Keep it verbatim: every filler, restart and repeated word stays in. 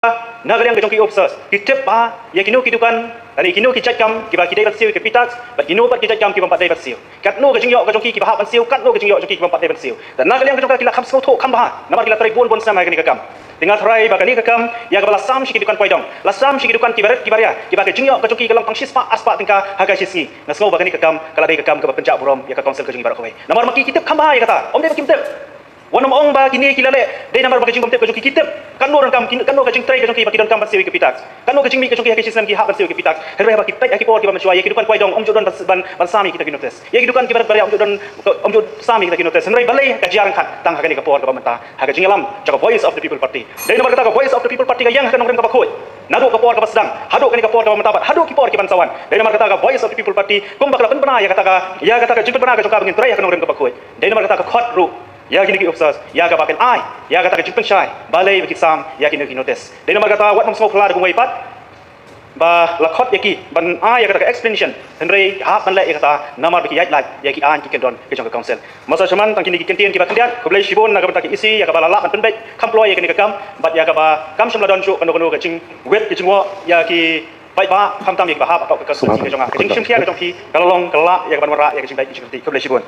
na ka liang ka jong ki officers ki tip bha ïa kino ki dukan lane kino ki jait kam kiba ki dei ban siew ïa ka pay tax bad kino pat ki jait kam ki bym pat dei ban siew. Katno ka jingïoh ka jong ki kiba hap ban siew, katno ka jingïoh jong ki ki bym pat dei ban siew. Te na ka liang ka jong ka ki la kham sngewthuh kham bha namar ki la trei bun bun snem ha kane ka kam. Te nga tharai ba kane ka kam ïa kaba la sam sha ki dukan kwai dong, la sam sha ki dukan kiba rit kiba ria kiba ka jingïoh ka jong ki ka long tang shispah arspah tyngka ha ka shisngi. Nga sngew ba kane ka kam ka la dei ka kam kaba pynjah burom ïa ka council ka jong ngi baroh kawei. Namar ma ki ki tip kham bha ïa kata, ym dei ba kim tip. Wat nym ong ba kine ki la leh dei namar ba ka jingbymtip ka jong ki, ki tip. Katno ruh kam, katno ka jingtrei ka jong ki ba ki donkam ban siew ïa ka pay tax. Katno ka jingmih ka jong ki ha ka shisnem ki hap ban siew ïa ka pay tax. Hynrei haba ki peit ha ki por kiba mynshuwa ïa ki dukan kwai dong ym ju don ban, ban, ban sam ïa kita ki notice. Ïa ki dukan kiba rit ba rit ym ju don, ym ju sam ïa kita ki notice. Hynrei balei ka jia ryngkat tang ha kane ka por kaba mynta ha ka jingïalam jong ka Voice of the People Party. Dei namar kata ka Voice of the People Party ka ïeng ha ka nongrim kaba khuid. Naduh ka por kaba sdang haduh kane ka por kaba mynta bad haduh ki por kiban sa wan. Dei namar kata ka Voice of the People Party kumba ka la pynbna ïa kata ka, ïa kata ka jingpynbna ka jong ka ba ngin trei ha ka nongrim kaba khuid. Dei namar kata ka khot ruh ïa kine ki officers ïa kaba kin ai ïa kata ka jingpynshai balei ba ki sam ïa kine ki notice. Dei namar kata wat nym sngewphylla da kumwei pat ba la khot ïa ki ban ai ïa kata ka explanation, hynrei hap ban leh ïa kata namar ba ki ïaid lait ïa ki aiñ ki kyndon ka jong ka council. Masa shaman tang kine ki kyntien kiba khyndiat. Khublei shibun na ka bynta ka E C ïa kaba la lah ban pynbeit kham ploh ïa kane ka kam bad ïa kaba kam shym la don shuh kano kano ka jingwit ka jingwoh ïa ki paidbah, khamtam ïa kiba hap hapoh ka constituency ka jong nga. Ka jingshim khia ka jong phi ka la long ka la lah ïa ka ban wanrah ïa ka jingdait ka jingkyrti. Khublei shibun.